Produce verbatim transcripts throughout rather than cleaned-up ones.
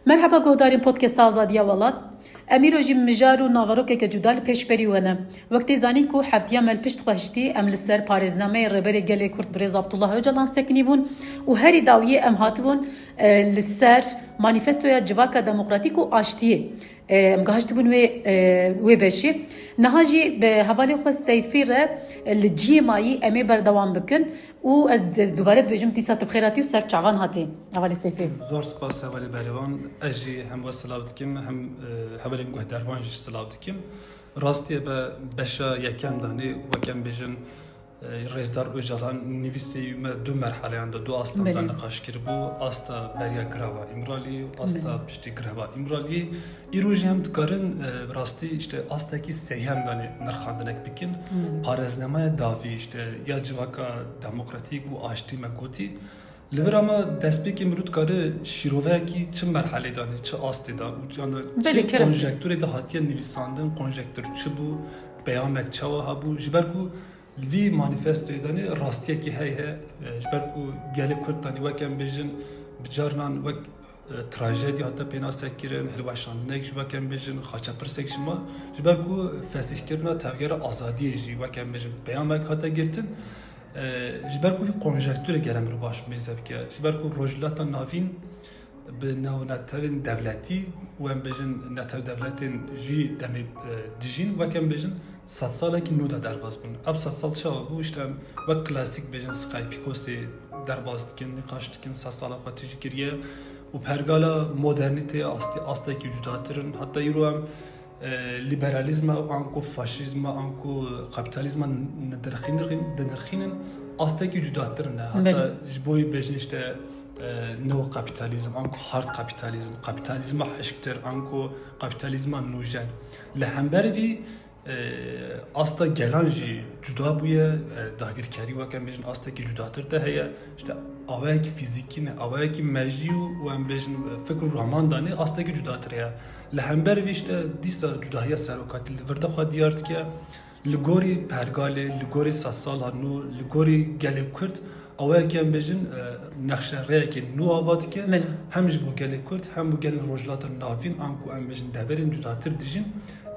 Merheba guhdarên Podcasta Azadiya Welat. Em îro jî mijar û naverokeke cuda li pêşberî we ne. Wek tê zanîn ku heftiya me li pişt xwe hiştî, em li ser parêznameyê Rêberê Gelê Kurd Birêz Abdullah Ocalan sekinî bûn û herî dawiyê em hatibûn, e, li ser manîfestoya Civaka Demokratîk û Aştiyê. E, em gahiştibûn wê, e, wê beşê. Niha jî bi hevalê xwe Seyfî re, e, li ciyê mayî em ê berdewam bikin. û ez di-, dubare dibêjim, dîsa tu bi xêr hatî û ser çavan hatî, hevalê Seyfê. Zor spas hevalê Berêvan. Ez jî hem we silav dikim, hem, e, hevalên guhdarvan jî silav dikim. Rastî ye be beşa yekem danê, wek em bêjin, e, Rêzdar Ocalan nivîsê me du merhaleyan de, du astan de Belê. niqaş kiribû. Asta beriya girava Îmraliyê û asta Belê. piştî girava Îmraliyê. Îro jî em dikarin, e, bi rastî, işte, astekî sêyem danê nirxandinek bikin. Hmm. Parêznamaya dawî, işte, ya Civaka Demokratîk û Aştî me gotî. Li vir ama destpêkê mirov dikare şîroveyekî çi merhelê danê, çi astê da û, yani, Belê, çi kerem. konjekturê de hatiye nivîsandin, konjektur çi bû, peyamek çawa hebû, ji ber ku Li vî manîfestoyê de ne rastiyekî heye, e, ji ber ku gelê Kurd danî wek em bêjin, bi carinan wek, e, trajedî hate pênasekirin, hilweşandinek jî wek em bêjin, xaçepirsek jî ma, ji ber ku fesîhkirina tevgera azadiyê jî wek em bêjin peyamek hate girtin, e, ji ber ku vî konjekturê gere mirov baş mêze bike, ji ber ku Rojhilata Navîn, bi navnetewên dewletî û em bêjin netew dewletên jî demê, e, dijîn, wek em bêjin sedsalekî nû de derbas bûn. Ev sedsal çawa bû? Îşte em wek klasîk bêjin Skypîkosê derbas dikin, nîqaş dikin, sedsala xwe tijî kiriye û pergala modernîteyê astî-, astekî cudatir in. Heta îro em e, liberalîzma anku faşîzma anku kapîtalîzma nidirxînir-, dinirxînin astekî cudatir ne. Heta Belê. ji bo wî bêjin işte, e, neokapîtalîzm anku hard kapîtalîzm, kapîtalîzma hişktir anku kapîtalîzma nûjen. Li hember vî, e, asta gelan jî cuda bûye, e, dagirkerî weke em bêjin astekî cudatir de heye. İşte awayekî fîzîkî ne, awayekî mejî û, û em bêjin, e, fikr û raman danê astekî cudatir heye. Li hember vî işte dîsa cudahiya serokatî li vir de xwe diyar dike. Li gorî pergalê, li gorî sedsala nû, li gorî gelê Kurd, awayekî em bêjin, e, nexşerêyekê nû ava dike. Belê. Hem ji bo gelê Kurd, hem bo gelên Rojhilata Navîn, anku em bêjin deverên cudatir dijîn,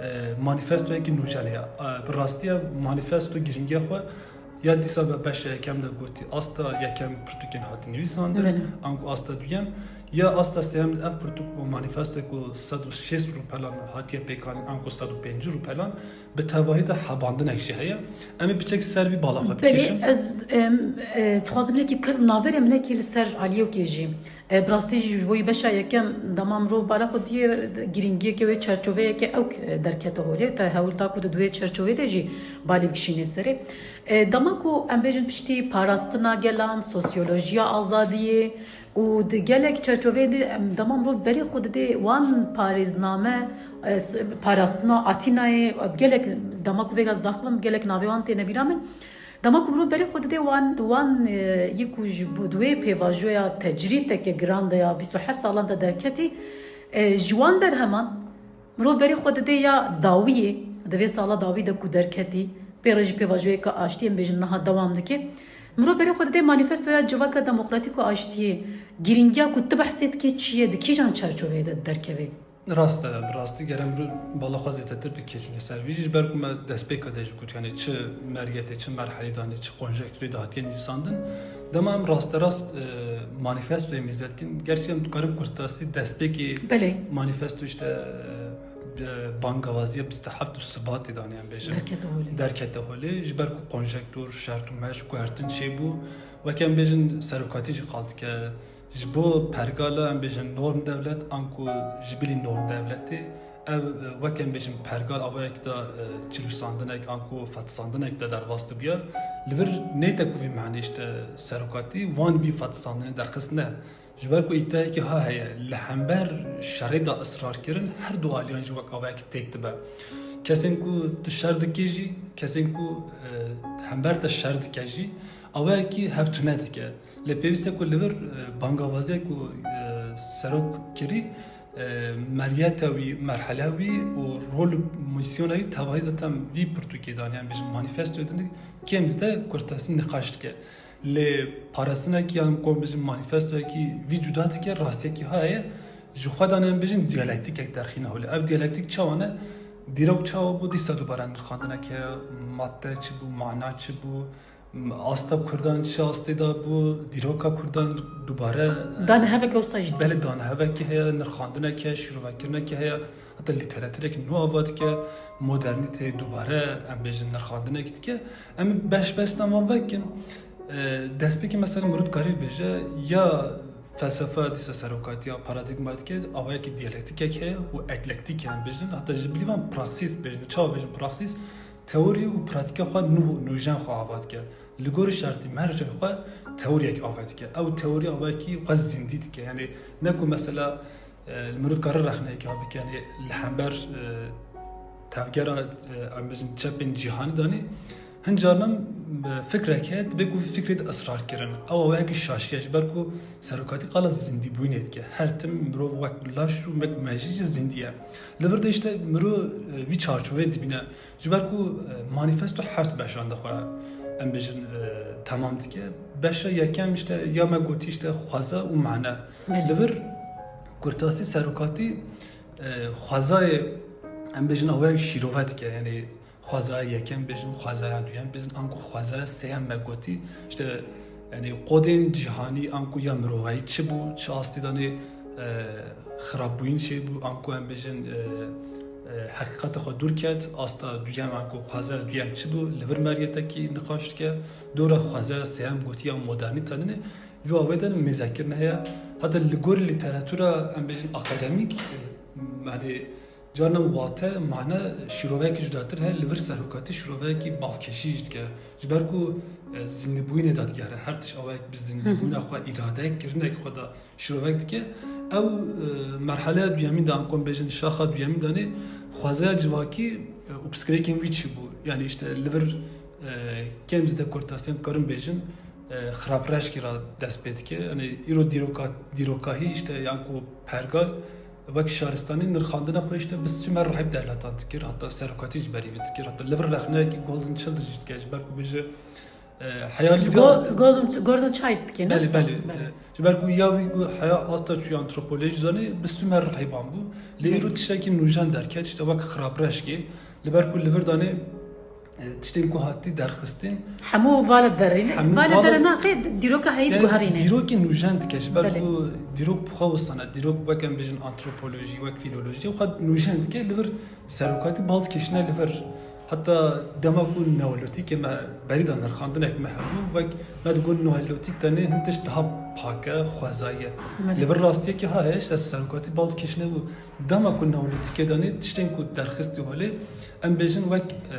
e, manîfestoyekî nûjen heye. E, bi rastî ev manîfesto girîngiya xwe Ya dîsa me beşa yekem de gotî, asta yekem pirtûkên hatî nivîsandin, Belê. anku asta duyem, ya asta sêyem de ev pirtûk û manîfesto ku sed û şêst rûpelan hatiye pêkanîn, anku sed û pêncî rûpelan, bi tevahî de hebandinek jî heye. Em ê piçek ser vî bala xwe Belê, bikêşin. ez, em, e, dixwazim hinekî kir navberê min hinekî li ser aliyê wekê jî. E, bi rastî jî ji bo wî beşa yekem dema mirov bala xwe diyê girîngiyeke wê çerçoveyeke ewk, e, derkete holê. Te hewl da ku tu di wê çerçovê de jî balê bikişînê serê. E, dema ku em bêjin piştî parastina gelan, sosyolojiya azadiyê û di gelek çerçoveyê de em dema mirov berê xwe didê wan parêzname, e, s-, parastina Atînayê, e, gelek dema ku vêga ez daxivim, gelek navê wan têne bîra min. Dema ku mirov berê xwe didê wan, wan, e, yê ku ji bo di wê pêvajoya tecrîdeke giran de ya bîst û heft salan de derketî, e, ji wan berheman mirov berê xwe didê ya dawiyê, di vê sala dawî de ku derketî, pê re jî pêvajoyeke aştiyê em bêjin niha dewam dike. Mirov berê xwe didê manîfestoya Civaka Demokratîk û Aştiyê, girîngiya ku tu behsê dikê çi ye, di kîjan çarçoveyê de derkeve? Rast e, bi rastî gere mirov bala xwe zêdetir bikêşîne ser vî jî, ji ber ku me destpêka de jî got, yani çi meriyetê, çi merhelê danê, çi konjektûrê de hatiye nivîsandin. Dema em rasterast, e, manîfestoyê mêze dikin, gerçî em dikarin kurtasî destpêkê Belê. manîfesto işte, e, bangawaziya bîst û heft û Sibatê danê em bêjin. Derkete holê. Derkete holê. Ji ber ku konjektûr, şert û merc, guhertin çêbû. Weke em bêjin serokatî jî qal dike. Ji bo pergala em bêjin norm dewlet, anku ji bilî norm dewletê, ev, e, wek em bêjin pergal awayek da, e, çirûsandinek, anku fetisandinek de derbas dibiya. Li vir neyte ku vî manî işte serokatî wan vî fetisandinê derxist ne. Ji ber ku îddiayekî ha heye, li hember şerê da israr kirin, her du aliyan jî wek awayek têk dibe. Kesên ku tu şer dikê jî, kesên ku, e, hember te şer dike jî, awayekî hevtune dike. Lê pêwîst e ku li vir, e, bangavaziyek ku, e, serok kirî, e, meriyeta wî, merhela wî û rol û mîsyona wî tevahî zaten vî pirtûkê danî, em bêjin manîfestoyê din kêm zî de kurtasî niqaş dike. Lê parastinekî yan kom bêjin manîfestoyekî vî cuda dike, rastiyekî ha heye. Ji xwe de em bêjin diyalektîkek derxîne holê. Ev diyalektîk çawa ne? Dîrok çawa bû, dîsa dubare nirxandinek heye, madde çi bû, mana çi bû, asta Kurdan çi astê de bû, dîroka Kurdan dubare, e, Daneheveke wisa jî. Belê, danehevekî heye, nirxandinek heye, şîrovekirinekî heye, heta lîteratûrekî nû ava dike, modernîteyê dubare, em bêjin, nirxandinek dike. Em beş beştan van vekin. E, destpêkê mesela mirov dikarî bêje, ya felsefe dîsa serokatiya paradîgma dike, awayekî diyalektîkek heye û eklektîk e, em bêjin. Heta ji bilî van praksîs bêjin. Çawa bêjin praksîs? Teorî û pratîka xwe nû, nûjen xwe ava dike. Li gorî şertî mercê xwe teoriyek ava dike. Ew teorî awayekî xwe zindî dike. Yanî ne ku mesela, e, li mirov dikare rexneyek ha bike, yanî li hember, e, tevgera, e, em bêjin çepên cîhanî danî, hin carinan, e, fikrek heye, dibe ku vî fikrê de israr kirin. Ew awayekî şaşî ye, ji ber ku serokatî qala zindîbûyînê dike. Her tim mirov wek laş û wek mejî jî zindî ye. Li vir de işte mirov, e, vî çarçoveyê dibîne. Ji ber ku, e, manîfesto heft beşan de xwe, em bêjin, e, temam dike. Beşa yekem işte ya me gotî işte xweza û mane. Belê. Li vir kurtasî serokatî, e, xwezayê, em bêjin, awayek şîrove dike. Yanî xwezaya yekem bêjin, xwezaya duyem bêjin, anku xwezaya sêyem me gotî. İşte, yanî qodên cîhanî anku ya mirovayî çi bû, çi astî danê, e, xirabûyîn çê bû, anku em bêjin, e, e, heqîqeta xwe dûr ket, asta duyem anku xwezaya duyem çi bû, li vir meryetekî niqaş dike, dora xwezaya sêyem gotî ya modernîte nîne, yo avê de mêzekirine heye. Heta li gorî lîteratûra, em bêjin, akademîk, e, yanî, Carna wate, mane, şîroveyekî cudatir heye, li vir serokatî şîroveyekî balkêşî jî dike. Ji ber ku, e, zindîbûyînê de digere, her tişt awayek bi zindîbûyîna xwe, îradeyek kirinek xwe de şîrovek dike. Ew, e, merheleya duyemîn de, ankom bêjin şaxa duyemîn de nê, xwezaya civakî, e, û pirsgirêkên wî çi bû? Yanî işte li vir, e, kêm zêde kurtasî em karin bêjin, e, xirabreşkî re dest pê dike. Yanî îro dîroka-, dîrokahî işte yan ku pergal, wek şaristanî nirxandina xwe işte bi Sumer rahîb dewletan dikir, hatta serokatî ji berî vî dikir, hatta li vir rexneyekî Gordon Childe jî dike, ji ber ku bêje, e, heya lî vî Go-, asta-, Gordon, Gordon Childe dike, ne? Belê, wisa? Belê, Belê. E, ji ber ku ya wî ku heya asta çû antropolojî zanî, bi Sumer rahîban bû. Lê Belê. Îro tiştekî nûjen derket, işte wek xirabreşkê, li ber ku li vir danê, e, tiştên ku hatî derxistin. Hemû vala derê ne? Hemû vala derê naxê, dîroka heyî diguherîne. Dîrokê nûjen dike, ji ber ku dîrok bi xwe wisa ne, dîrok wek em bêjin antropolojî, wek fîlolojî, xwe nûjen dike, li vir serokatî bal dikişîne li vir. Heta dema ku neolotîkê me berî de nirxandinek me hebû, wek me digot neolotîk tenê hin tişt daha pak e, xwezayî ye. Li vir rastiyekî ha heye, işte serokatî bal dikişîne bû. Dema ku neolotîkê danê tiştên ku derxistî holê, em bêjin wek, e,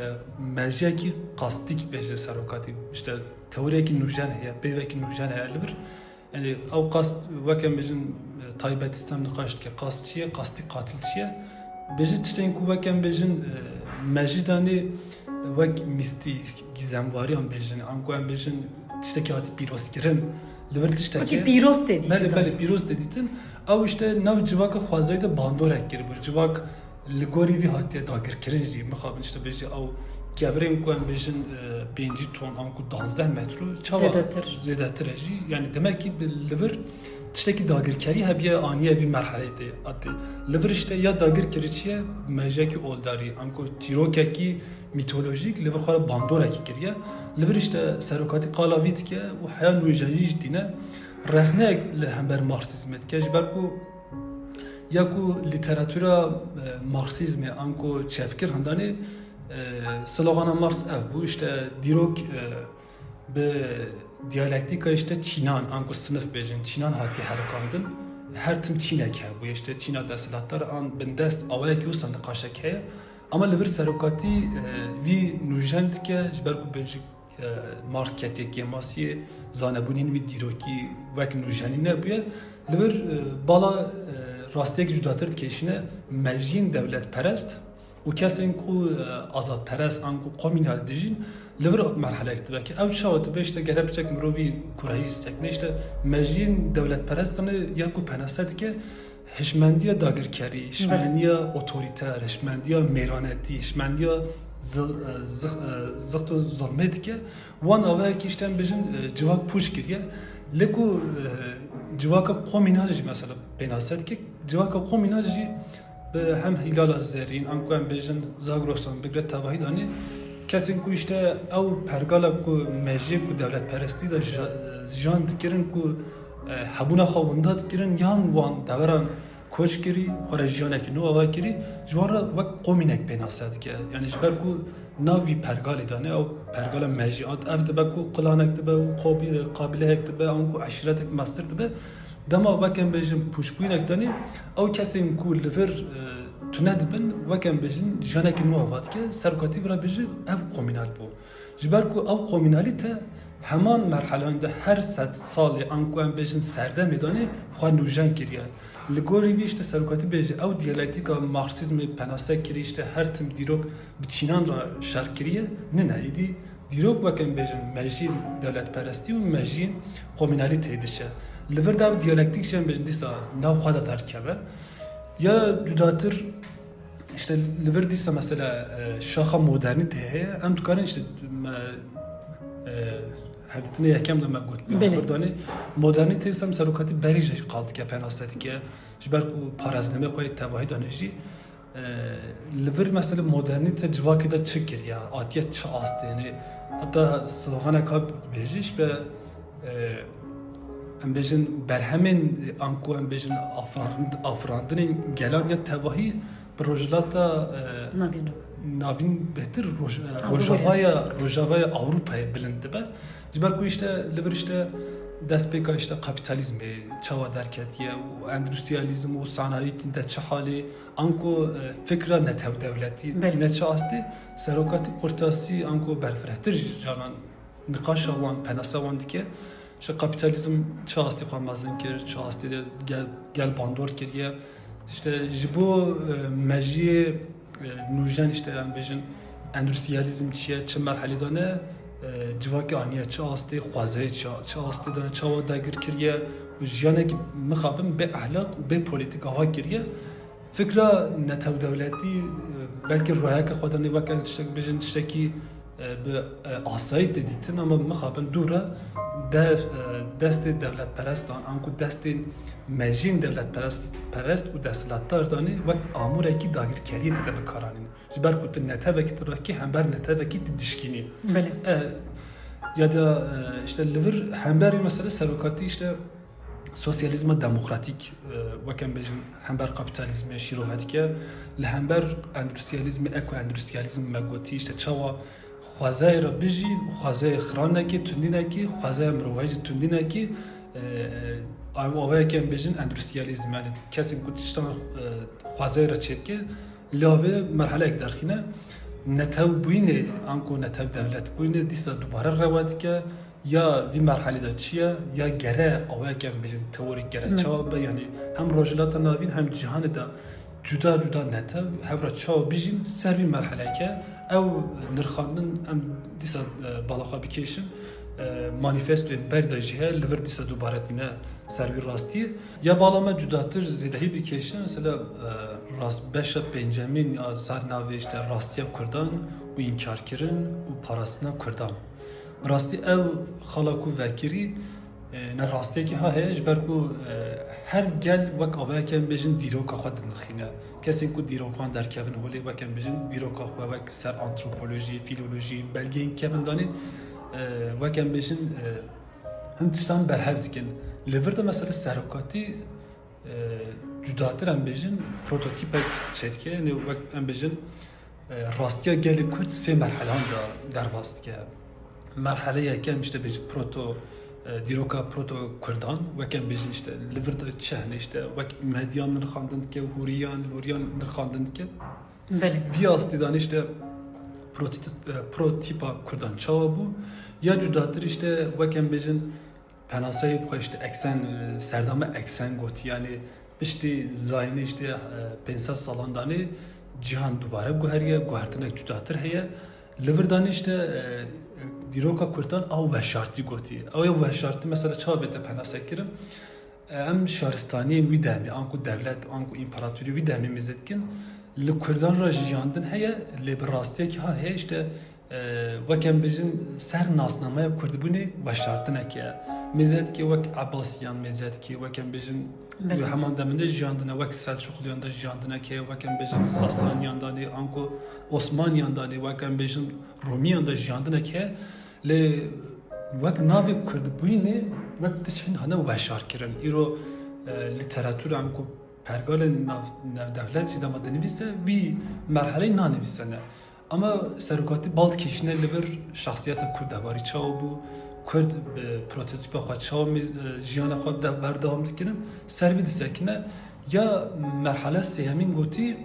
mejiyekî qastîk bêje serokatî. İşte teoriyekî nûjen heye, peyvekî nûjen heye li vir. Yanî ew qast wek em bêjin, e, taybetîstan niqaş dike. Qast çi ye? Qastî qatil çi ye? Bêje tiştên ku wek em bêjin, e, mejî danê wek mîstîk, gîzemwariyan bêjin, anku em bêjin tiştekî hatî pîrozkirin. Li vir tiştekî Wekî pîroz tê dîtin. Belê, belê, pîroz tê dîtin. Ew işte nav civaka xwezayî de bandorek kiribû. Civak li gorî vî hatiye dagirkirin jî. Mixabin işte bêjî ew kevirên ku em bêjin, e, pêncî ton an ku duwazdeh metro, çawa Zêdetir. Zêdetir e jî. Yani demek ki bi, li vir tiştekî dagirkerî hebiye aniye vî merheleyê tê. Atê. Li vir işte ya dagirkirî çi ye? Mejiyekî oldarî, an ku çîrokekî mîtolojîk li vir xwe re bandorekî kiriye. Li vir işte serokatî qala vî dike û heya nûjenî jî tîne. Rexneyek li hember Marksîzmê dike, ji ber ku ya ku lîteratûra, e, Marksîzmê an ku çepgir hindanê, e, slogana Marks ev bû, işte dîrok, e, bi diyalektîka işte çînan, an ku sinif bêjin, çînan hatiye herikandin. Her tim çînek hebûye, işte çîna desthilatdar an bindest awayekî wisa niqaşek heye. Ama li vir serokatî, e, vî nûjen dike, ji ber ku bêjik, e, Marx ketiye kêmasiyê, zanebûnên wî dîrokî wek nûjenî nebûye. Li vir, e, bala, e, rastiyek cudatir dikêşine mejiyên dewletperest û kesên ku, e, azadperest an ku komînal dijîn, li vir merhelek dibe ki ew çawa dibe, işte gere piçek mirovî kureyî sekine, işte mejiyên dewletperest tane ya ku penase dike, hişmendiya dagirkerî, hişmendiya otorîter, hişmendiya mêranetî, hişmendiya zil-, e, zix-, e, zixt û zilmê dike. Wan avayekî işte em bêjin, e, civak pûç kiriye. Lê ku, e, civaka komînal jî mesela pênase dike, Civaka komînal jî bi hem Hîlala Zerîn, an ku em bêjin Zagrosan bigre tevahî danê, kesên ku işte ew pergala ku mejiyê ku dewletperestî de ja-, jiyan dikirin ku, e, hebûna xwe winda dikirin, yan wan deveran koç kirî, xwe re jiyanekî nû ava kirî, ji wan re wek komînek pênase dike. Yanî ji ber ku nav wî pergalê de ne, ew pergala mejî, ev dibe ku qilanek dibe û qabî-, qabîleyek dibe, an ku eşîretek mestir dibe, dema wek em bêjin pûçbûyînek de ne, ew kesên ku li vir, e, tune dibin, wek em bêjin jiyanekî nû ava dike, serokatî vira bêjî ev komînal bû. Ji ber ku ew komînalîte heman merheleyan de her sed salê an ku em bêjin serdemê danê xwe nûjen kiriye. Li gorî vî işte serokatî bêje ew diyalektîka marksîzmê penase kirî, işte her tim dîrok bi çînan re şer kiriye. Nine, êdî dîrok wek em bêjin mejiyên dewletperestî û mejiyên komînalîteyê diçe. Li vir de ev diyalektîk jî em bêjin dîsa nav xwe de derdikeve. Ya cudatir, işte li vir dîsa mesela, e, şaxa modernîteyê heye. Em dikarin işte me, e, hevdîtinê yekem de me got, Belê. Li vir danê modernîteyê sem serokatî berî jî qal dike, penase dike. Ji ber ku parêznameyê xwe yê tevahî danê jî, e, li vir mesela modernîte civakê de çi kiriye, hatiye çi astê, yanî heta sloganek ha bêjî ji be, e, em bêjin berhemên, an ku em bêjin afirand-, afirandinên gelan ya tevahî bi Rojhilata, e, Navîn. Navîn bêhtir Roj-, e, Ha, Rojavaya, Rojavaya Ewropayê bilind dibe. Ji ber ku işte li vir işte destpêka işte kapîtalîzmê çawa derketiye û endûstriyalîzm û sanayî tînde çi halê, anku, e, fikra netewdewletî Belê. Tîne çi astê, serokatî qurtasî anku berfirehtir jî canan niqaşa wan, penasa wan dike. Ji kapîtalîzm çi astê xwe mezin kir, çi astê de gel, gel bandor kiriye. İşte ji bo, e, mejiyê, e, nûjen, işte em bêjin endûstriyalîzm çi ye, çi merhelê de ne, e, civakê aniye çi astê, xwezayê çi, çi astê de ne, çawa dagir kiriye û jiyanekî mixabin bê ehlaq û bê polîtîk ava kiriye. Fikra netewdewletî, e, belkî royeke xwe de ne weke tiştek bêjin, tiştekî, e, bi, e, asayî tê dîtin, ama mixabin dû re de, e, destê dewletperestan, anku destên mejiyên dewletperest, perest û desthilatdar danê wek amûrekî dagirkeriyê tê de bikaranîn. Ji ber ku tu netewekî tu rakî hember netewekî tu dişkînî. Belê. E, ya da, e, işte li vir hemberî mesela serokatî işte sosyalîzma demokratîk, e, wek em bêjin hember kapîtalîzmê şîrove dike, li hember endûstriyalîzmê, ekoendûstriyalîzm me gotî, işte çawa xwezayê re bijî, xwezayê xiranekî, tundînekî, xwezaya mirovayî jî tundînekî, e, ev avayekî em bêjin endûstriyalîzm, yanî kesên ku tiştan, e, xwezayê re çêdike, lê avê merheleyek derxîne, netewbûyînê, anku netew dewletbûyînê dîsa dubare rewa dike, ya vî merhelê de çi ye, ya gere awayek em bêjin teorîk gere Hı. çawa be, yanî hem Rojhilata Navîn hem cîhanê de cuda cuda netew hev re çawa bijîn ser vî merheleke ew nirxandin em dîsa, e, bala xwe bikêşin, e, manîfestoyên ber de jî heye, li vir dîsa dubare tîne ser vî rastiyê. Ya bala me cudatir zêdehî bikêşin, mesela, e, rast, beşa pêncemîn ya ser navê işte rastiya Kurdan û înkarkirin û parastina Kurdan. Bi rastî ew xala ku vekirî, e, ne rastiyekî ha heye, ji ber ku, e, her gel wek avayeke em bêjin dîroka xwe dinirxîne. Kesên ku dîrokan derkevin holê, wek em bêjin dîroka xwe wek ser antropolojî, fîlolojî, belgeyên kevin danê, e, wek em bêjin, e, hin tiştan berhev dikin. Li vir de mesela serokatî, e, cudatir em bêjin prototîpek çêdike, yanî wek em bêjin, e, rastiya gelê Kurd sê merhelan de derbas dike. Merhele yekem işte bêjin proto, e, dîroka proto Kurdan, wek em bêjin işte li vir de çi hene, işte wek medyan nirxandin dike, hûriyan, lûriyan nirxandin dike. Belê. Vî astî danî işte protît-, e, protîpa Kurdan çawa bû? Ya cudatir işte wek em bêjin penaseyê bi xwe işte eksen, e, serdama eksen gotî, yanî piştî zayînê işte, e, pênc sed salan danê cîhan dubare guheriye, guhertinek cudatir heye. Li vir danê işte, e, dîroka Kurdan ew veşartî gotî. Ew ya veşartî mesela çawa bête penase kirin? Em şaristaniyên wî demê, anku dewlet, anku împaratorî wî demê mêze dikin, li Kurdan re jiyandin heye, lê bi rastiyekî ha heye, işte, e, wek em bêjin ser nasnameya kurdbûnê weşartinek e. Mêze dikê wek Ebasiyan, mêze dikê wek em bêjin Belê. Û heman deminde jiyandine, wek Selçuqliyan de jiyandine ke, wek em bêjin Sasaniyan danê, anku Osmaniyan danê, wek em bêjin Romiyan de jiyandine ke, lê wek navê kurdbûnê, wek tişt hene weşar kirin. Îro, e, lîteratura anku pergalên nav-, navdewlet jî dema dinivîse, wî merheleyê nanivîsene. Ama serokatî bal dikişîne li vir şexsiyeta Kurd hewarî çawa bû, Kurd bi prototîpa xwe çawa mêz-, e, jiyana xwe de berdewam dikirin, ser vî disekine. Ya merhale sêyemîn gotî,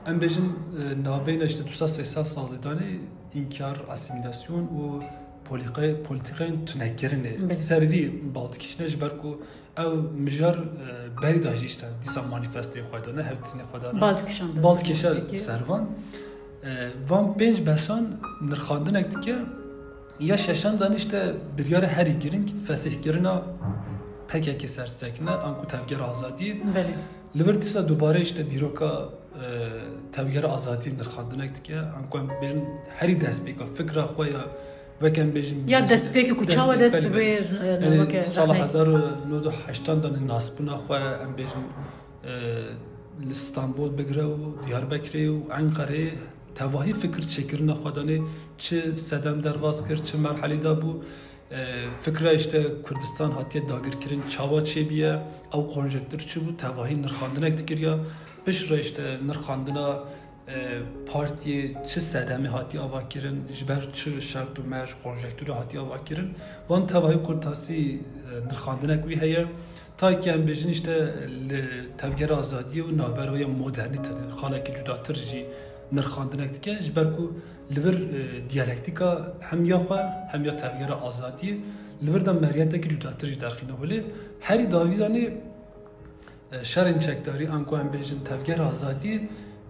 em bêjin, e, navbeyna işte du sed sê sed salê danê înkar, asîmîlasyon û polîqe-, polîtîkayên tunekirinê. Belê. Ser vî bal dikişîne ji ber ku ew mijar, e, berî da jî işte dîsa manîfestoyê xwe dane, hevdîtinê xwe dane. Bal dikişand Bal dikişe peki. Ser van. E, van pênc besan nirxandinek dike. Ya şeşan danî işte biryara herî girîng fesihkirina P K K ser sekine, anku tevgera azadiyê. Belê. Li vir dîsa dubare işte dîroka, e, tevgera azadiyê nirxandinek dike. Anku em bêjin herî destpêka fikra xwe ya, wek em bêjin, Ya bêjin destpêkê ku çawa destpêk dest belê, bi belê. Wê, e, Yani weke sala rexneyê. Hezar û nod û heştan danê nasbûna xwe, em bêjin, e, li Stenbol bigire û Diyarbekirê û Enqereyê tevahî fikir çêkirina xwe danê, çi sedem derbas kir, çi merhelî de bû. E, fikra işte Kurdistan hatiye dagirkirin, çawa çêbiye, ew konjektûr çi bû, tevahî nirxandinek dikiriya. Piştre işte nirxandina, e, partiyê çi sedemê hatiye avakirin, ji ber çi şert û merc, konjektûrê hatiye avakirin. Van tevahî kurtasî, e, nirxandinek wî heye. Ta ki em bêjin işte li tevgera azadiyê û navbera modernîte de xalekî cudatir jî nirxandinek dike. Ji ber ku li vir, e, diyalektîka hem ya xwe hem ya tevgera azadiyê li vir de meriyetekî cudatir jî derxîne holê. Herî dawî danê, e, şerên çekdarî, anku em bêjin tevgera azadiyê,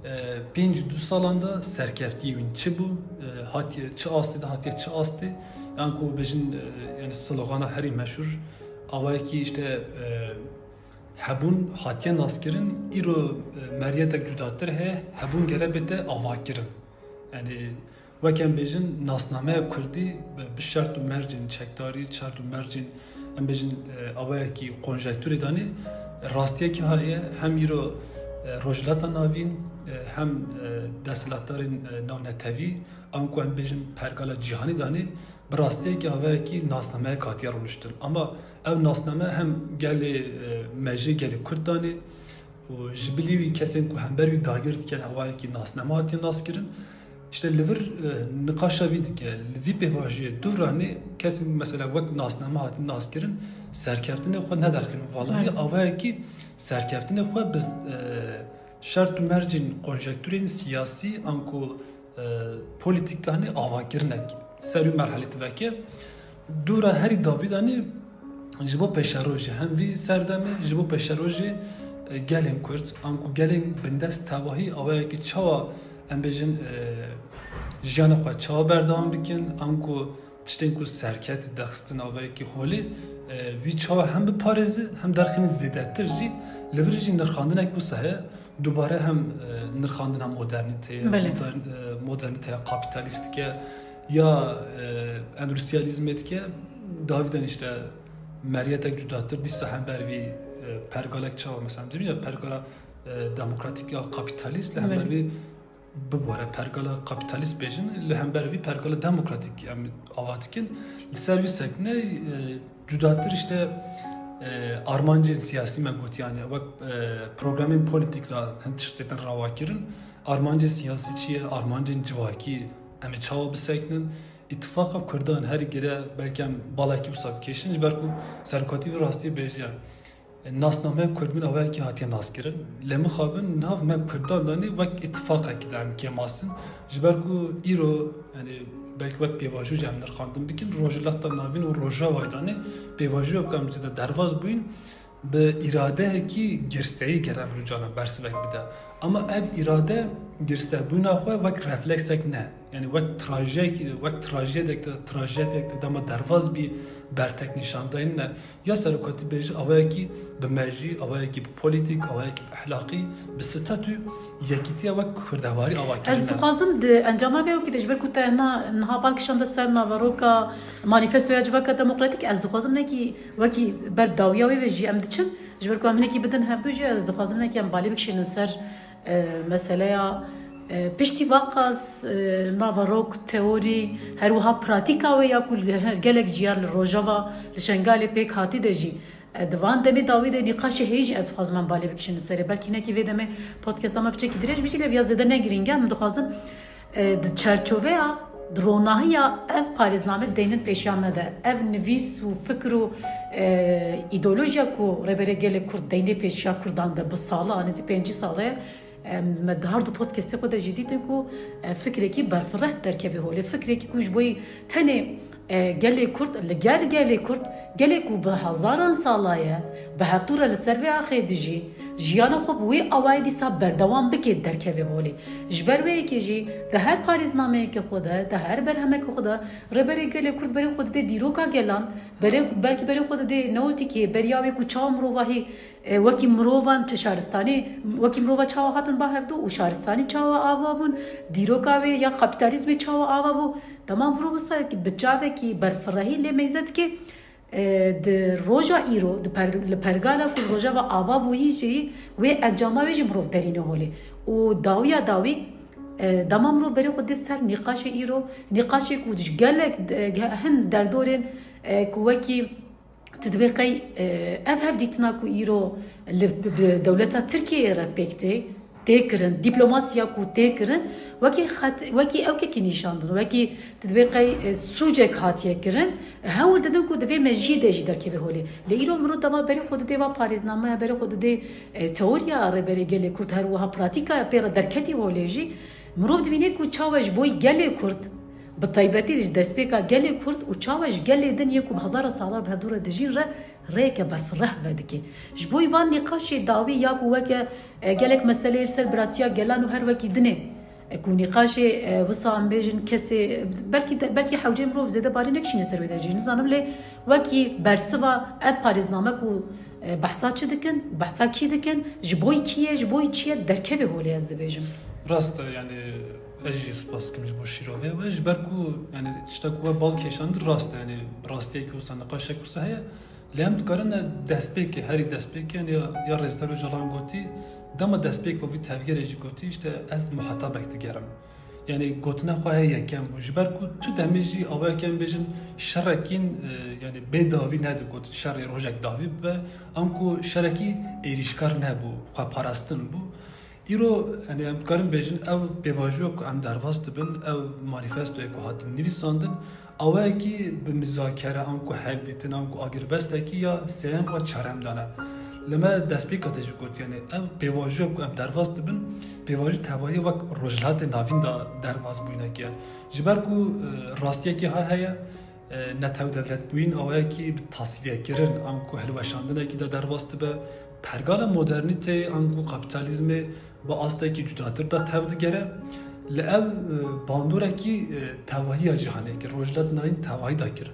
e, pênc û du salan de serkeftiyê wîn çi bû, e, hatiye çi astê de, hatiye çi astê, anku bêjin, e, yani slogana herî meşhur, awayekî işte, e, hebûn hatiye naskirin, îro, e, meriyetek cudatir heye, hebûn gere bête avakirin. Yani wek em bêjin nasnameya kurdî bi, bi şert û mercên çekdarî, şert û mercên em bêjin, e, awayekî konjektûrê danê, rastiyekî heye, hem îro, e, Rojhilata Navîn, e, hem, e, desthilatdarên, e, navnetewî, anku em bêjin pergala cîhanî danê, bi rastiyekî awayekî nasnameyek hatiye rûniştin. Ama ev nasname hem gelê, e, me jê gelê Kurd danê û ji bilî wî kesên ku hember wî dagir dikin awayekî nasname hatiye naskirin. İşte li vir, e, niqaşa vî dike, li vî pêvajoyê dû ranê kesên mesela wek nasname hatiye naskirin, serkeftinê xwe nederxînin. Vallahi Evet. Awayekî serkeftinê xwe bi, e, şert û mercên konjektûrên siyasî anku, e, polîtîk danê avakirinek ser wî merhelê tiveke. Dûra herî dawî danê ji bo pêşerojê, hem vî serdemê ji bo pêşerojê, e, gelên Kurd, anku gelên bindest tevahî awayekî çawa em bêjin, e, jiyana xwe çawa berdewam bikin, anku tiştên ku serketî dexistin awayekî holê, e, wî çawa hem biparêzi hem derxînin zêdetir jî li vir jî nirxandinek wisa heye. Dubare hem, e, nirxandina modernîteyê, Belê. modern-, e, modernîteya kapîtalîstike ya, e, endûstriyalîzmê dike, davîdan işte meriyetek cudatir, dîsa hember vî, e, pergalek çawa, mesela, dibîne pergala, e, demokratîk ya kapîtalîst, li hember Belê. Vî bibore pergala kapîtalîst bêjin, li hember vî pergala demokratîk em ava dikin. Li ser vî sekine, e, cudatir işte, e, armancên siyasî me got, yani wek, e, programên polîtîk ra hin tiştê din rawa kirin. Armancên siyasî çi ye? Armancên civakî em ê çawa bisekinin? Îtifaqa Kurdan herî gire belkî em balekî wisa bikêşin, ji ber ku serokatî vî rastî bêjiya, e, nasnameya Kurdbûn awayekî hatiye naskirin. Lê mixabin nav me Kurdan danî wek îtifaqekî de em kêmasin. Ji ber ku îro, yani belkî wek pêvajoyê em nirxandin bikin, Rojhilata Navîn û Rojavayê danê pêvajoyek ku em tê de derbas bûyîn, bi îradeyekî girseyî ger em rûcana bersivek bide. Ama ev îrade girsebûna xwe wek refleksek ne. Yani wek trajek, wek trajedek de, trajedek de dema derbas bî bertek nîşandayîn ne. Ya serokatî bêje awayekî bi mejî, awayekî bi polîtîk, awayekî bi ehlaqî, bi statû yekîtiya wek kurdewarî ava kirine. Ez dixwazim di encama vê wekî de ji ber ku te na-, niha bal kişande ser naveroka manîfestoya Civaka Demokratîk, ez dixwazim nekî wekî ber dawiya wê ve jî em diçin. Ji ber ku em hinekî bidin hevdu jî, ez dixwazim nekî em balê bikişînin ser, e, meseleya, e, piştî vaqas, e, naverok, teorî, her wiha pratîka wê ya ku li he-, gelek ciya li Rojava, li Şengalê pêk hatî de jî, e, di van demê dawî de nîqaşê heyî jî ez dixwazim em balê bikişînin serê. Belkî hinekî vê demê podcasta me piçekî dirêj bî jî, lê viya zêde ne girîng e. Em dixwazin, e, di çerçoveya, di ronahiya ev parêzname deynin pêşiya me de, ev nivîs û fikir û, e, îdeolojiya ku Rêberê Gelê Kurd deyne pêşiya Kurdan de bi sala, nêzî pêncî sala ye, e, me di her du podcastê xwe de jî dîtin ku, e, fikrekî berfireh derkeve holê. Fikrekî ku ji bo yî tenê, e, gelê Kurd, li gel gelê Kurd, gelê ku bi hezaran sala ye, bi hevdû re li ser vê axê dijî, jiyana xwe bi wê awayî dîsa berdewam bike derkeve holê. Ji ber wê yekê jî di her parêznameyeke xwe de, di her berhemeke xwe de, Rêberê Gelê Kurd berê xwe dide dîroka gelan, berê, belkî berê xwe dide neotîkê, beriya wê ku çawa mirovahî, e, wekî mirovan çi şaristanî, wekî mirova çawa hatin ba hevdû û şaristanî çawa ava bûn, dîroka wê ya kapîtalîzmê çawa ava bû. Dema mirov wisa bi çavekî berfirehî lê meyze dike, e, di roja îro, di per-, li pergala ku rojeva ava bûyî jî wê encama wê jî mirov derîne holê. Û dawiya dawî, e, dema mirov berê xwe dê ser nîqaşê îro, nîqaşê ku ji gelek, e, hin derdorên, e, ku wekî tu dibê qey, e, ev hevdîtina ku îro li, bi dewleta Tirkiyeyê re pêk tê, tê kirin, dîplomasiya ku tê kirin, wekî xet-, wekî ewkekî nîşan din, wekî tu dibê qey, e, sûcek hatiye kirin, hewl didin ku di vê mejiyê de jî derkeve holê. Lê îro mirov dema berê xwe didê va parêznameya, berê xwe didê, e, teoriya Rêberê Gelê Kurd, her wiha pratîkaya pê re derketî holê jî, mirov dibîne ku çawa ji bo gelê Kurd, bi taybetî ji destpêka gelê Kurd û çawa ji gelê din yê ku bi hezara sala bi hevdû re dijîn re rêyeke berfireh vedike. Ji bo van nîqaşê dawî ya ku weke, e, gelek meseleyê li ser biratiya gelan û her wekî dinê, e, ku nîqaşê, e, wisa em bêjin kesê, belkî de, belkî hewceyê mirov zêde balê nekişîne ser wê de jî, nizanim, lê wekî bersiva ev parêzname ku, e, behsa çi dikin, behsa kî dikin, ji bo kî ye, ji bo çi ye, derkevê holê ez dibêjim. Rast e, yani ez jî spas dikim ji bo şîrovê we, ji ber ku yani tişta ku we bal kêşand rast e, yani rastiyekî wisa, niqaşek wisa heye. Lê em dikarin destpêkê, herî destpêkê, yani ya, ya Rêzdar Ocalan gotî, dema destpêka vî tevgerê jî gotî, işte ez muhatabek digerim. Yani gotina xwe heye yekem. Ji ber ku tu demê jî awayek em bêjin şerekîn, e, yani bê dawî nedigot, şerê rojek dawî bibe, anku şerekî êrîşkar nebû, xweparastin bû. Îro, yani em dikarin bêjin, ev pêvajoya ku em derbas dibin, ev manîfestoyê ku hatin nivîsandin, awayekî bi muzakere, anku hevdîtin, anku agirbestekî ya sêyem û çarem dane. Li me destpêka de jî got, yani ev pêvajoya ku em derbas dibin, pêvajoya tevahî wek Rojhilatê Navîn de derbas bûyîneke. Ji ber ku, e, rastiyekî ha heye, e, netewdewletbûyîn awayekî bi tasfiyekirin, anku hilweşandinekî de derbas dibe, pergala modernîteyê, anku kapîtalîzmê bi astekî cudatir de tev digere. Li ev, e, bandorekî, e, tevahiya cîhanê kir, Rojhilat Navîn tevahî de kir.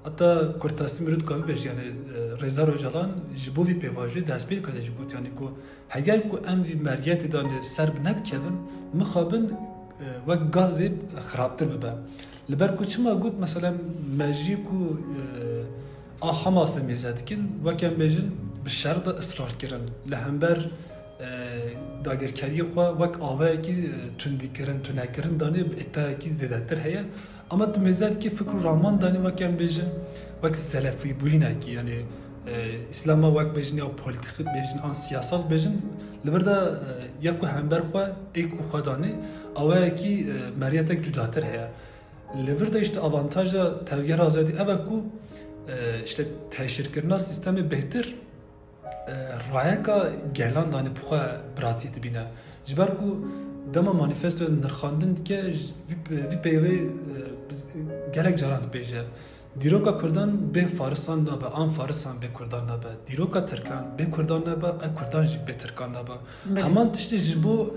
Heta kurtasî min dikare bêje, yani, e, Rêzdar Ocalan ji bo vî pêvajoyê destpêka de jî got, yani ku heger ku em vî meriyetê de ser bi nebikevin, mixabin, e, wek gazê xirabtir bibe. Li ber ku çima got, mesela me jî ku, e, a Hamasê mêze dikin, wek em bêjin bi şer de israr kirin. Li hember, e, dagirkeriyê xwe wek avayekî, e, tundîkirin, tunekirin danê bi îtayekî zêdetir heye. Ama tu mêze dikî fikr û raman danî wek em bêjin, wek selefîbûyînekî, yani, e, Îslama wek bêjin ya polîtîkî bêjin, an siyasal bêjin, li vir de, e, ya ku hember xwe ê ku xwe danê, awayekî, e, meriyetek cudatir heye. Li vir de işte avantaja tevgera azadî ev e ku, e, işte teşhîrkirina sîstemê bêhtir, e, rayeka gelan danî bi xwe biratî dibîne. Ji ber ku dema manîfestoya nirxandin dike, ji vî pe-, vî peyvê, e, gelek caran dibêje. Dîroka Kurdan bê Farisan nabe, an Farisan bê Kurdan nabe. Dîroka Tirkan bê Kurdan nabe, e Kurdan jî bê Tirkan nabe. Belê. Heman tiştê ji bo,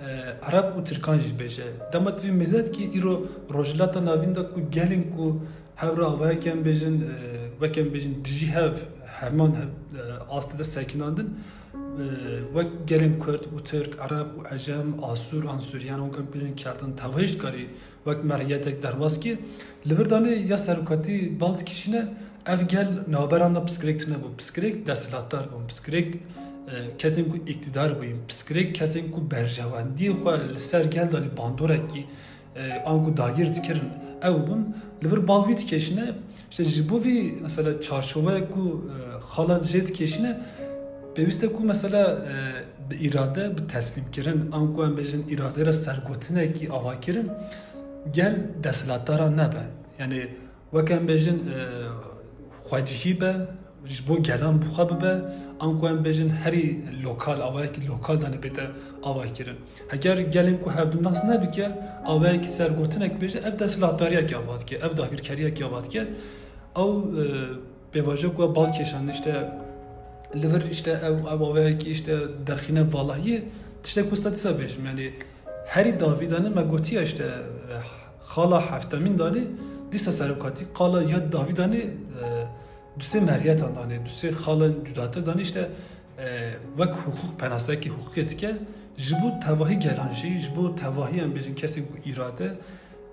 e, Ereb û Tirkan jî bêje. Dema tu vî mêze dikî, îro Rojhilata Navîn de ku gelên ku hev re avayek em bêjin, e, wek em bêjin dijî hev, heman hev, e, astê de sekinandin, e, wek gelên Kurd û Tirk, Ereb û Ejem, Asûr, an Sûriyan, wek em bêjin Keltan, tevahî ji karî wek merhiyetek derbas kir. Li vir danê ya serokatî bal dikişîne, ev gel navberan de piskirêk tune bû. Piskirêk desthilatdar bûn. Piskirêk, e, kesên ku îktidar bûyîn. Piskirêk kesên ku berjewendiyê xwe li ser gel danê bandorekî, e, an ku dagir dikirin, ew bûn. Li vir bal wî dikêşine, işte ji bo vî mesela çarçoveya ku, e, xala jê dikêşine, pêwîst e ku mesela, e, bi îrade, bi teslîmkirin, an ku em bêjin îrade re sergotinekî avakirin, gel desthilatdara nebe. Yani wek em bêjin, e, xwecihî be, ji bo gelan bi xwe bibe, an ku em bêjin herî lokal, avayekî lokal danê bête avakirin. Heger gelên ku hevdû nas nebike, avayekî sergotinek bêje, ev desthilatdariyekî ava dike, ev dagirkeriyekî ava dike. Ew, e, pêvajoya ku bal kêşandin, işte, li vir, işte, ew, ev avayekî, işte, derxîne valahiyê, tiştek wisa dîsa bêjim, yani, herî dawî danê me gotiye, işte, e, xala heftemîn danê, dîsa serokatî, xala ya dawî danê, e, du sê merhiyetan danê, du sê xalan cudatir danê, işte, e, wek hiqûq, penasekî hiqûqê dike, ji bo tevahî gelan jî, ji bo tevahî, em bêjin, kesên ku îrade,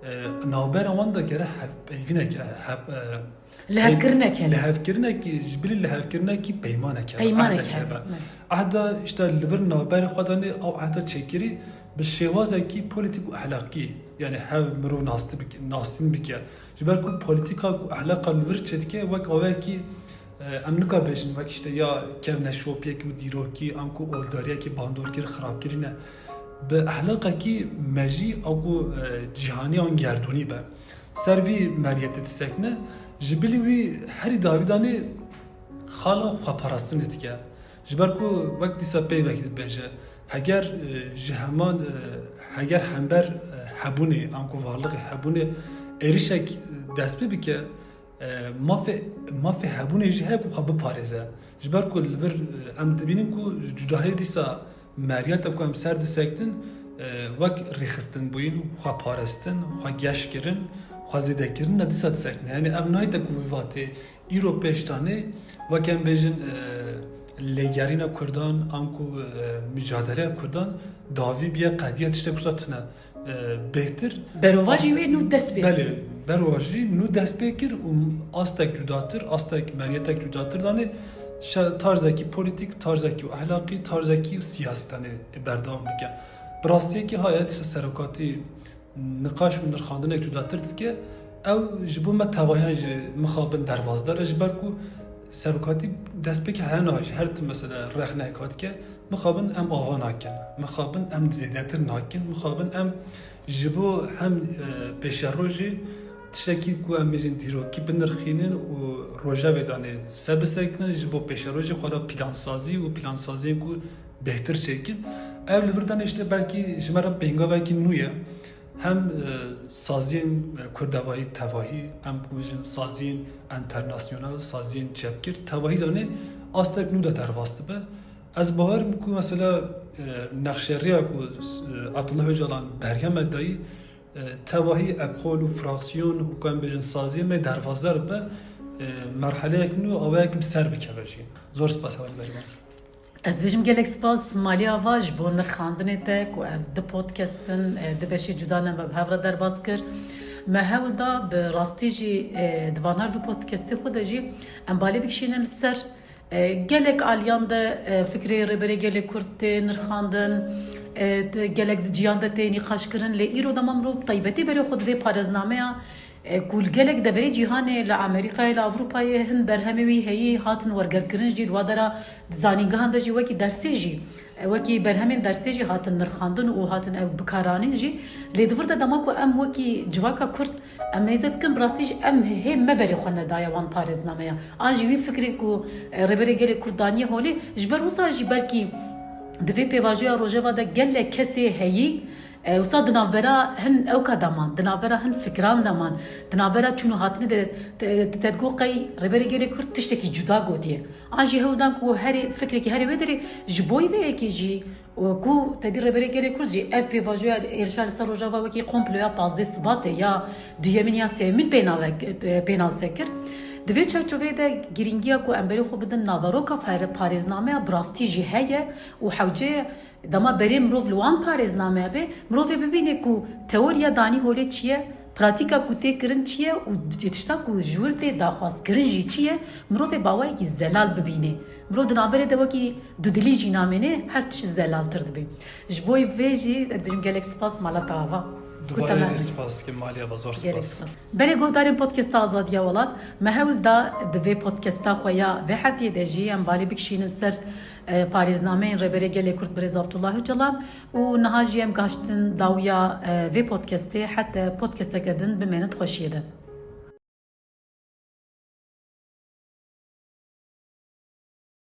e, navbera wan de gere hevpeyvînek, e, hev, e, Lihevkirinek hene. Lihevkirinek, ji bilî lihevkirinekî peymanek hebe, Peymanek ehdek hebe, hebe. Evet. Ehda, işte, li vir navberê xwe danê, ew ehda çêkirî bi şêwazekî polîtîk û ehlaqî, yani hev mirov nastî bike, nastîn bike. Ji ber ku polîtîka ku ehlaqa li vir çêdike, wek awayekî, e, em nika bêjin, wek, işte, ya kevneşopiyekî û dîrokî, an ku oldariyekî bandorkirî, xirabkirî ne. Bi ehlaqekî mejî, a ku, e, cîhanî an gerdûnî be. Ser vî meriyetê disekine, ji bilî wî herî dawî danê xala xweparastinê dike. Ji ber ku wek dîsa peyvekî dibêje, heger, e, ji heman, e, heger hember, e, hebûnê, anku varlixê hebûnê êrişek dest pê bike, e, mafê, mafê hebûnê jî heye ku xwe biparêze. Ji ber ku li vir, e, em dibînin ku cudahiyê dîsa meriyeta ku em ser disektin, e, wek rêxistin bûyîn, xwe parastin, xwe geş kirin, xwe zêde kirin, ne dîsa disektin. Yani ev nayê te ku vî vatê îro pêş danê, wek em bêjin, e, lêgerîna Kurdan, anku, e, micadeleya Kurdan, dawî biye qediya tiştek wisa tune. E, bêhtir. Berovajî wê nû dest pê kir. Belê, berovajî nû dest pê kir û astek cudatir, astek meriyetek cudatir danê, şe-, tarzekî polîtîk, tarzekî ehlaqî, tarzekî siyasî danê berdewam bike. Bi rastiyekî haya dîsa serokatî niqaş û nirxandinek cudatir dike, ew ji bo me tevahiyan jî mixabin derbasdar e, ji ber ku serokatî destpêkê heye nayê, ji her tim mesele rexnek hatike, mixabin em ava nakin, mixabin em zêdetir nakin, mixabin em ji bo hem, e, pêşerojê tiştekî ku em bêjin dîrokî binirxînin û rojevê danê se bisekinin, ji bo pêşerojê xwe re plansazî û plansaziyên ku bêhtir çêkin. Ev li vir danê işte belkî ji me re pêngavekî nû ye. Hem, e, saziyên, e, kurdevayî tevahî, em bibêjin saziyên enternasyonal, saziyên çepgir, tevahî danê astek nû de derbas dibe. Ez bawer im ku mesela, e, nexşeriya ku, e, Abdullah Ocalan berheme dayî, e, tevahî ekol û fraksiyon û ku em bêjin saziyên me derbasdar bibe, e, merheleyek nû awayek bi ser bikeve jî. Zor spas hevalî Berîvan. Ez dibêjim gelek spas Malî Ava ji bo nirxandinê te ku ev du podcast in, e, du beşê cuda ne me bi hev re derbas kir. Me hewl da bi rastî jî, e, di van her du podcastê xwe de jî em balê bikişînin li ser, e, gelek aliyan de, e, fikrê Rêberê Gelê Kurd tê nirxandin, e, te-, gelek di ciyan de tê nîqaşkirin. Lê îro dema mirov bi taybetî berê xwe didê parêznameya, e, ku li gelek deverê cîhanê, li Amerîkayê, li Ewropayê hin berhemê wî heyî hatin wergerkirin jî, li wa dera di zanîngehan de jî wekî dersê jî, e, wekî berhemên dersê jî hatin nirxandin û hatin ew bikaranîn jî. Lê di vir de dema ku em wekî civaka Kurd em mêze dikin, bi rastî jî em hê me berê xwe nedaye wan parêznameya. An jî wî fikrê ku, e, Rêberê Gelê Kurd daniye holê, ji ber wisa jî belkî di vê pêvajoya rojeva de gelek kesê heyî, E, wisa di navbera hin ewka de man, di navbera hin fikran de man, di navbera çûn û hatinê de te, te, te digot qey Rêberê Gelê Kurd tiştekî cuda gotiye. An jî hewl dan ku herê fikrekî herê wê derê ji bo vê yekê jî, û ku te dî Rêberê Gelê Kurd jî ev pêvajoya êrişa li ser Rojava wekî komploya pazdeh Sibatê ya duyemîn ya sêyemîn pê navek-, pê, pê nase kir. Di vê çarçoveyê de girîngiya ku em berê xwe bidin naveroka pare-, parêznameya bi rastî jî heye û hewce ye. Dema berê mirov li wan parêznameya be, mirovê bibîne ku teoriya danî holê çi ye, pratîka ku tê kirin çi ye û tişta ku ji wir tê daxwazkirin jî çi ye, mirovê bi awayekî zelal bibîne. Mirov di navberê de wekî dudilî jî namêne, her tişt zelaltir dibe. Ji bo vê jî ez dibêjim gelek spas mala te ava. Ku Dubare temel jî bin. Spas dikim, Maliya, zor spas. Gelek spas. Belê guhdarên podcasta Azadiya Welat, me hewl da di vê podcasta xwe ya vê hefteyê de jî em balê bikişînin ser, e, parêznameyên Rêberê Gelê Kurd Birêz Abdullah Ocalan û niha jî em gaştin dawiya, e, vê podcastê, heta podcasteke din bimênin di xweşiyê de.